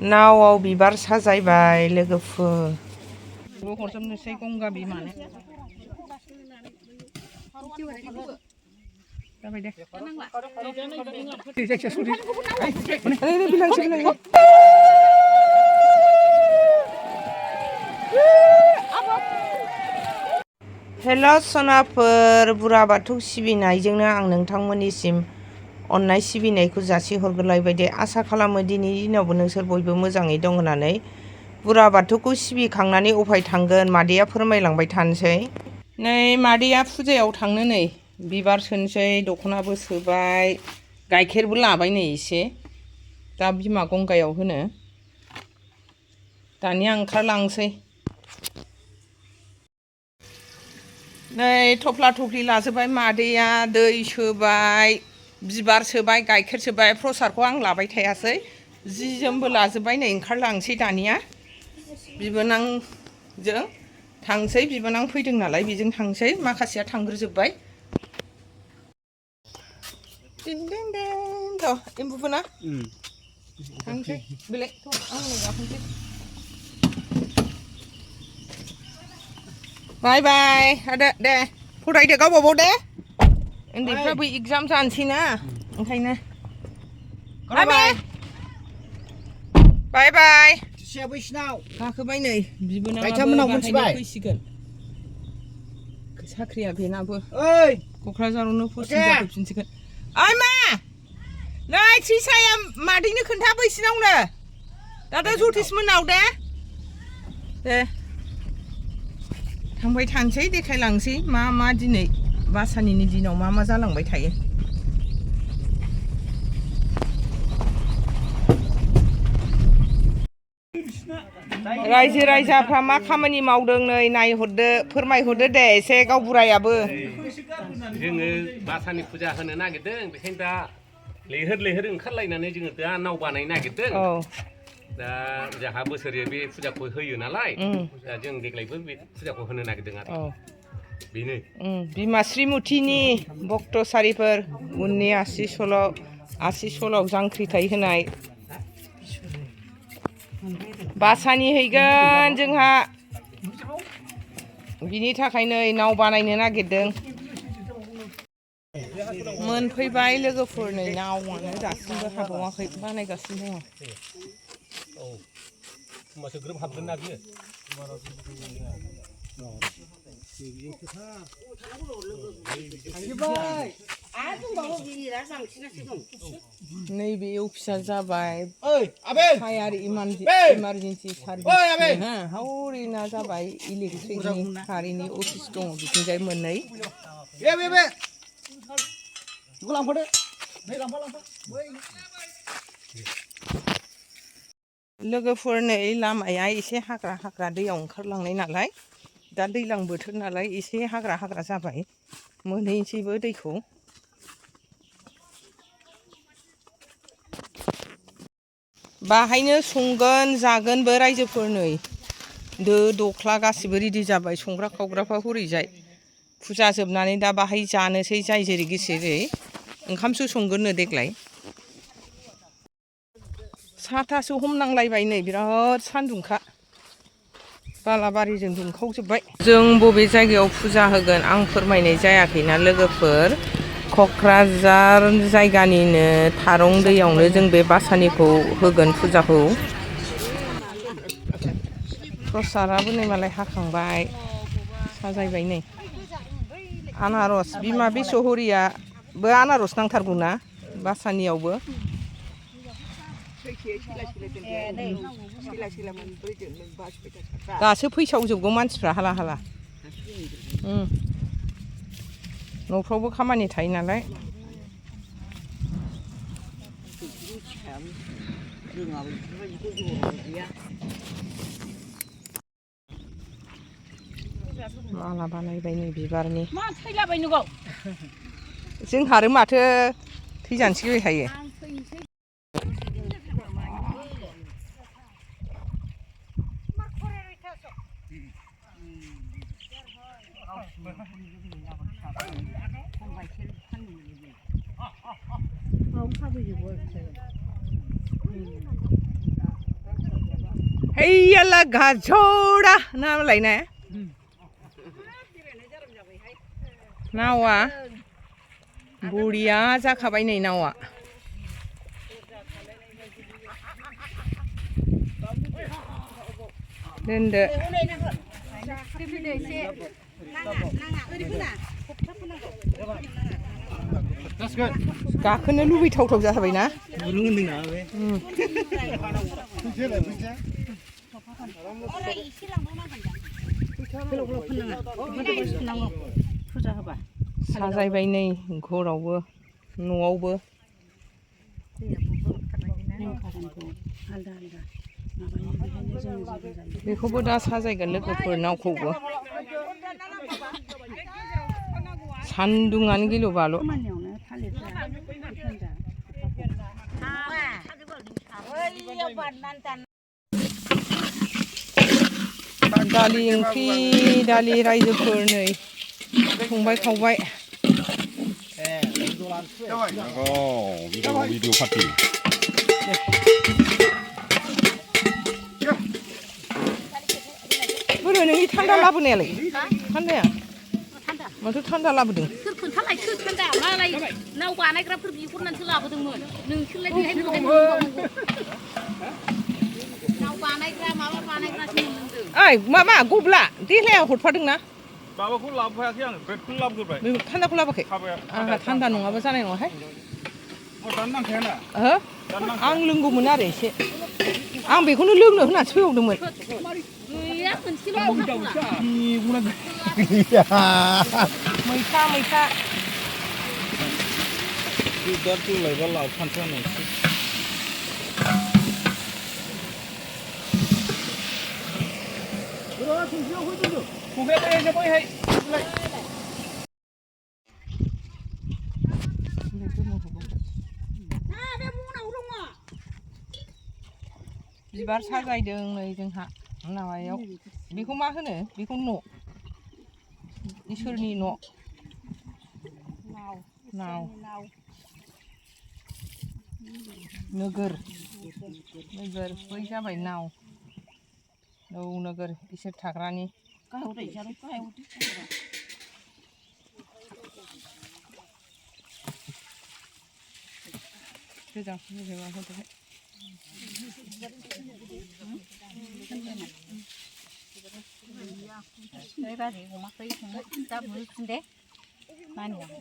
नावआव बिबार साजायबाय लोगोफोर हरजोबनोसै गंगा बिमानो जाबाय दे हेल' सनाफोर बुरा बाथौ सिबिनायजोंनो आं नोंथांमोननिसिम अननाय सिबिनायखौ जासिहरग्रोलायबाय दे आसा खालामो दिनैनि दिनावबो नोंसोर बयबो मोजाङै दं होननानै बुरा बाथौखौ सिबिखांनानै अफाय थांगोन मादैया फोरमायलांबाय थानोसै नै मादैया फुजायाव थांनो नै बिबार सोनोसै दख'नाबो सोबाय गाइखेरबो लाबाय नै एसे दा बिमा गंगायाव होनो दानिया ओंखारलांसै नै थफ्ला थफ्लि लाजोबबाय मादैया दै सोबाय बिबार सोबाय गाइखेर सोबाय प्रसादखौ आं लाबाय थायासै जि जोमबो लाजोबबाय नै ओंखारलांसै दानिया बिबोनांजों थांसै बिबोनां फैदों नालाय बेजों थांसै माखासेया थांग्रोजोबबाय थ' एम्बुफोरना थांसै बेलाय आंनो गाखोनोसै बाय बाय आदा दे फरायदो गावबागाव दे उन्दैफ्राबो एगजाम जानोसै ना ओंखायनो बाय बाय बाय गाखोबाय नै बिबोनाङाबो बाहायनो फैसिगोन साख्रिया बेनाबो क'क्राझारावनो पस्टिं जाफैफिनसिगोन ओइ मा नै थ्रिसाया मादैनो खोन्था बैसिनावनो दादा जथेस मोननाव दे थांबाय थानोसै देखायलांसै मा मा दिनै बासानिनि दिनाव मा मा जालांबाय थायो रायजो राजाफ्रा मा खामानि मावदों नै नायहरदो फोरमायहरदो दे एसे गावबुरायाबो जोङो बासानि फुजा होनो नागिरदों बेखायनो दा लैहोर लैहोर ओंखारलायनानै जोङो दा नाव बानायनो नागिरदों दा जोंहा बोसोरै बे फुजाखौ होयो नालाय दा जों देग्लायबो बे फुजाखौ होनो नागिरदों आरो बेनो बिमा श्रीमुथिनि भक्तसारिफोर उननि आसि सल' जांख्रिथाय होनाय बासानि हैगोन जोंहा बिनि थाखायनो नाव बानायनो नागिरदों मोनफैबाय लोगोफोर नै नावआनो दासिमबो हाबावाखै बानायगासिनो दङ होमबासो ग्रोब हाबगोन ना बियो नैबे अफिसा जाबाय फायार इमारजेन्सि सार्भिस हावरिना जाबाय इलेक्ट्रिकनि कारेन्टनि अफिस दङ बिथिंजाय मोननै लोगोफोर नै लामाया एसे हाग्रा दैयाव ओंखारलांनाय नालाय दा दैज्लां बोथोर नालाय एसे हाग्रा जाबाय मोनहैसैबो दैखौ बाहायनो संगोन जागोनबो रायजोफोर नै दो दख्ला गासिबो रेडि जाबाय संग्रा खावग्राफ्रा हरैजाय फुजा जोबनानै दा बाहाय जानोसै जाय जेरै गोसो जेरै ओंखामसो संगोननो देग्लाय साथासो हमनांलायबाय नै बिराद सान्दुंखा बालाबारिजों दुंखावजोब्बाय जों बबे जायगायाव फुजा होगोन आं फोरमायनाय जायाखैना लोगोफोर क'क्राझार जायगानिनो थारं दैयावनो जों बे बासानिखौ होगोन फुजाखौ प्रसादाबो नै मालाय हाखांबाय साजायबाय नै आनारस बिमा बेसहरियाबो आनारस नांथारगौ ना बासानियावबो दासो फैसावजोबगौ मानसिफ्रा हाला न'फ्रावबो खामानि थायो नालाय माला बानायबाय नै बिबारनि जोंहा आरो माथो थैजानोसै फैखायो हैयाला गाजौड़ा नामलाय ना नावा बरिया जाखाबाय नै नावा दोनदो गाखोनो लुबैथावथाव जाबाय ना साजायबाय नै घरावबो न'आवबो बेखौबो दा साजायगोन लोगोफोर नावखौबो सान्दुङानो गिलु बालु दालि ओंख्रि दालि रायजोफोर नै संबाय खावबाय भिडिअ पार्टी बोरो नोंनि थान्दा लाबोनायालाय थान्दाया माथो थान्दा लाबोदों सोर खोन्थालाय सोर थान्दा मालाय नाव बानायग्राफोर बिहरनानैसो लाबोदोंमोन नोंसोरलाय बेहाय नाव बानायग्रा माबा बानायग्रासो मोनदों ओइ माबा गब्ला देलाया हरफादोंना माबाखौ लाबोफायाखै आं ब्रेडखौनो लाबोग्रोबाय थान्दाखौ लाबोयाखै आंहा थान्दा नङाबा जानाय नङाहाय दानो नांखायाना ओहो आं लोंगौमोन आरो एसे आं बेखौनो लोंनो होननासो फैबावदोंमोन गैया मोनसेल' मैथा मैथा लायबा लाबोफानोसै आं एसे बिबार साजायदों नै जोंहा माबायाव बेखौ मा होनो बेखौ न' इसोरनि न' नाव नोगोर बै जाबाय नाव औ नोगोर इसोर थाग्रानि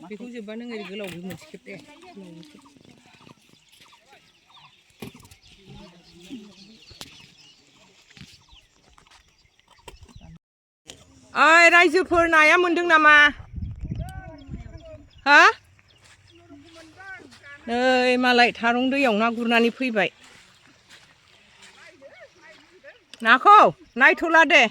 बेखौ जोबबा नों ओरै गोलावबो मोनसे खेब दे ओइ रायजोफोर नाया मोनदों नामा हा नै मालाय थारं दैयाव ना गुरनानै फैबाय नाखौ नायथ'ला दे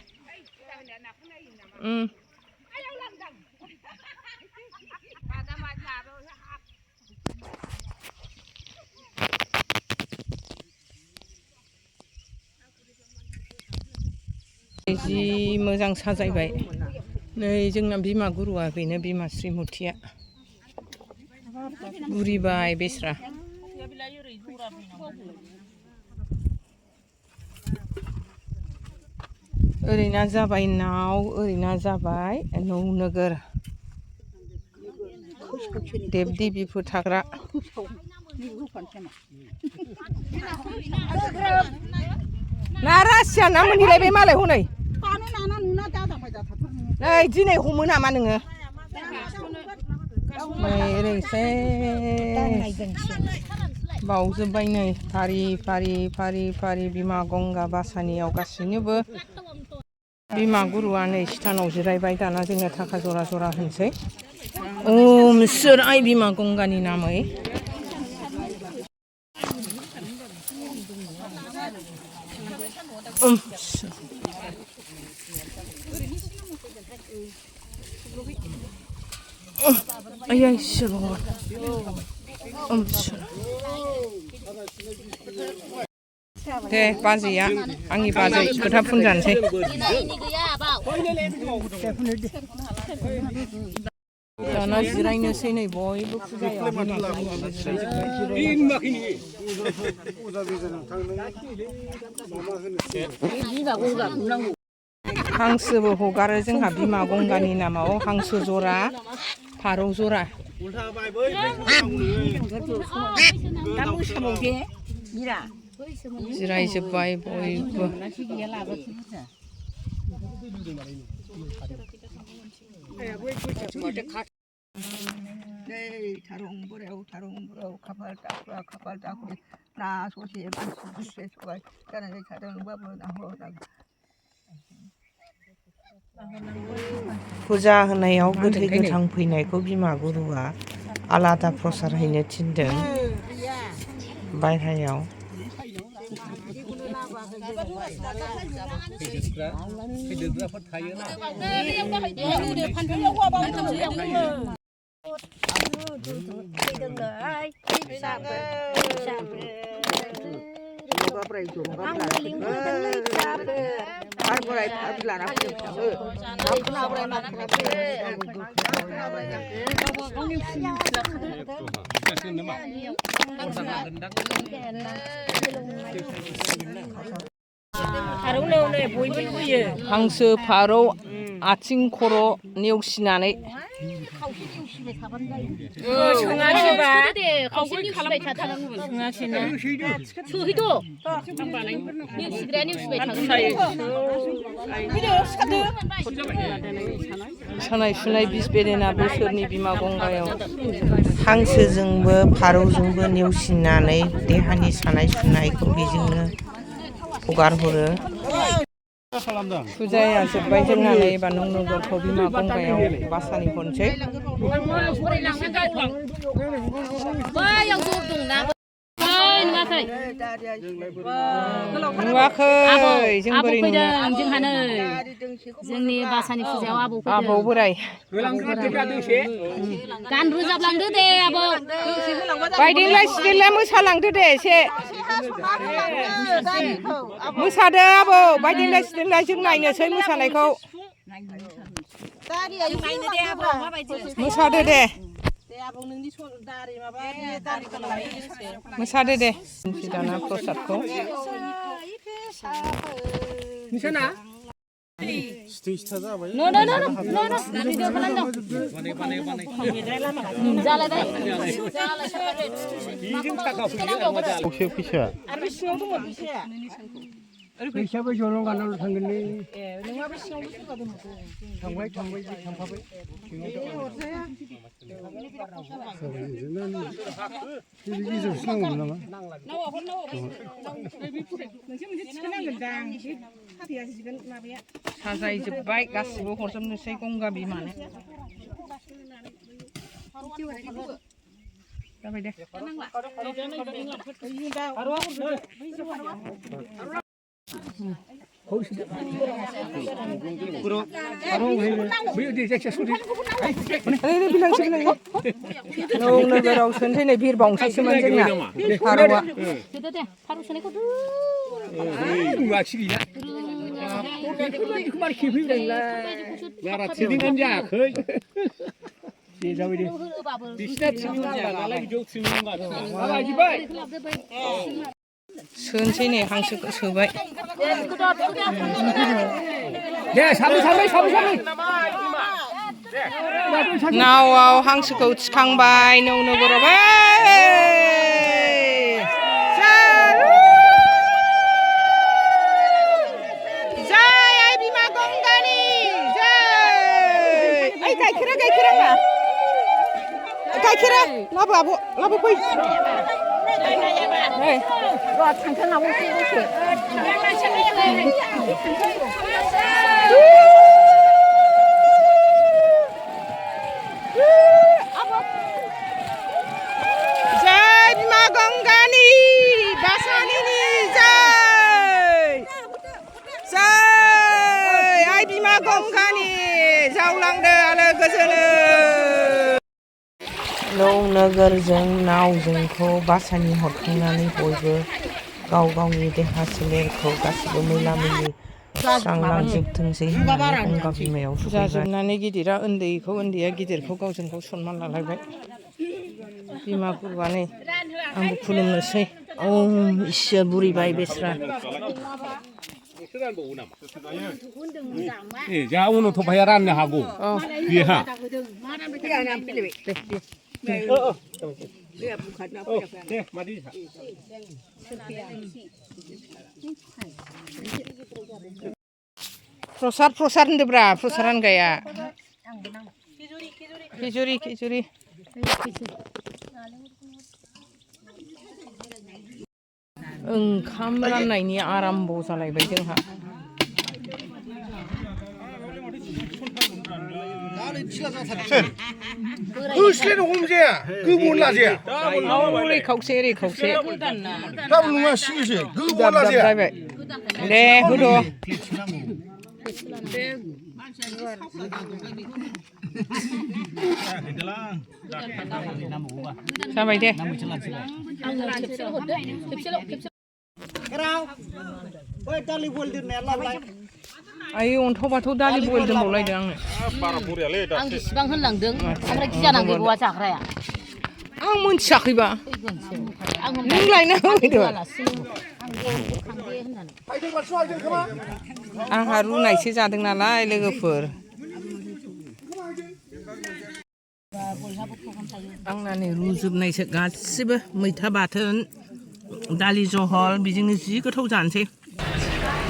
जि मोजां साजायबाय नै जोंना बिमा गुरुआ बेनो बिमा श्रीमतिया बुरिबाय बेस्रा ओरैना जाबाय नाव ओरैना जाबाय नौ नोगोर देब देबिफोर थाग्रा ना रासिया ना मोनहैलायबाय मालाय हनै नै दिनै हमो नामा नोङो नै ओरैसै बावजोब्बाय नै फारि फारि फारि फारि बिमा गंगा बासानियाव गासैनोबो बिमा गुरुआ नै सिथानाव जिरायबाय दाना जोङो थाखा जरा जरा होनसै ओम सोर आइ बिमा गंगानि नामै आयै इसोर दे बाजैया आंनि बाजै खोथा फुनजानोसै दाना जिरायनोसै नै बयबो फुजायाव हांसोबो हगारो जोंहा बिमा गंगानि नामाव हांसो जरा फारौ जरा जिरायजोब्बाय बयबो थारं बोराव खाफाल दाखुरि ना ससे मानसि गुसे सबाय जानानै थादोंबाबो फुजा होनायाव गोथै गोथां फैनायखौ बिमा गुरुआ आलादा प्रसाद हैनो थिनदों बायह्रायाव फैदेरग्राफोर थायोना हांसो फारौ आथिं खर' नेवसिनानै सानाय सुनाय बिस बेरेना बोसोरनि बिमा गंगायाव हांसोजोंबो फारौजोंबो नेवसिनानै देहानि सानाय सुनायखौ बेजोंनो हगारहरो फुजाया जोब्बाय जोंना नै एबार नौनगरखौ बिमा गंगायाव बासानि हरनोसै नुवाखै जों बोरै जोंहानो जोंनि बासानि फुजायाव आबौ बोराय गान रोजाबलांदो दे आबौ बायदेंलाय सिदेंलाय मोसालांदो दे एसे मोसादो आबौ बायदेंलाय सिदेंलाय जों नायनोसै मोसानायखौ मोसादो दे मोसादो दे दाना प्रसादखौ फैसाबो जलंगानाल' थांगोनलै नोंहाबो सिङावबो थांबाय थांफाबाय गेजेरावसो नांगौमोन नामा साजायजोब्बाय गासिबो हरजोबनोसै गंगा बिमानो जाबाय दे नोगोराव सोनोसै नै बिरबावनोसैमोन जोंना फारौआ बारा थिदिंनानै जायाखै बिसिना थिदिं नालाय बिदियाव थिदिं सोनोसै नै हांसोखौ सोबाय नावआव हांसोखौ थिखांबाय नौनगराव गाइखेरा लाबो फै जय बिमा गंगानि बासानिनि जय आइ बिमा गंगानि जावलांदो आलो गोजोनो नौनोगोरजों नावजोंखौ बासानि हरखांनानै बयबो गाव गावनि देहा सोलेरखौ गासिबो मैला मैलि स्रांलांजोबथोंसै गंगा बिमायाव जाजोबनानै गिदिरा उन्दैखौ उन्दैया गिदिरखौ गावजों गाव सनमान लालायबाय बिमा गुरुआनो आंबो खुलुमनोसै इसोर बुरिबाय बेस्रा जोंहा उनाव थफाया राननो हागौ बेहा प्रसाद होनदोब्रा प्रसाद रानगाया खिजुरि ओंखाम राननायनि आराम्भ जालायबाय जोंहा ओरै खावसे दे होद' जाबाय दे आयै अन्थाव बाथौ दालि बयल दोनबावलायदों आंनो आं बेसेबां होनलांदों ओमफ्राय गिजानांगौ गैया जाग्राया आं मोनथियाखैबा नों लायना होफैदों आंहा रुनायसो जादों नालाय लोगोफोर आंना नै रुजोबनायसो गासिबो मैथा बाथोन दालि जहल बेजोंनो जि गोथाव जानोसै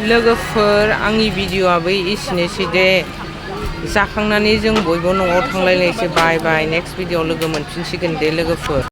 लोगोफोर आंनि भिडिअ'आबो एसेनोसै दे जाखांनानै जों बयबो न'आव थांलायलायसै बाय नेक्स्ट भिडिअ'आव लोगो मोनफिनसिगोन दे लोगोफोर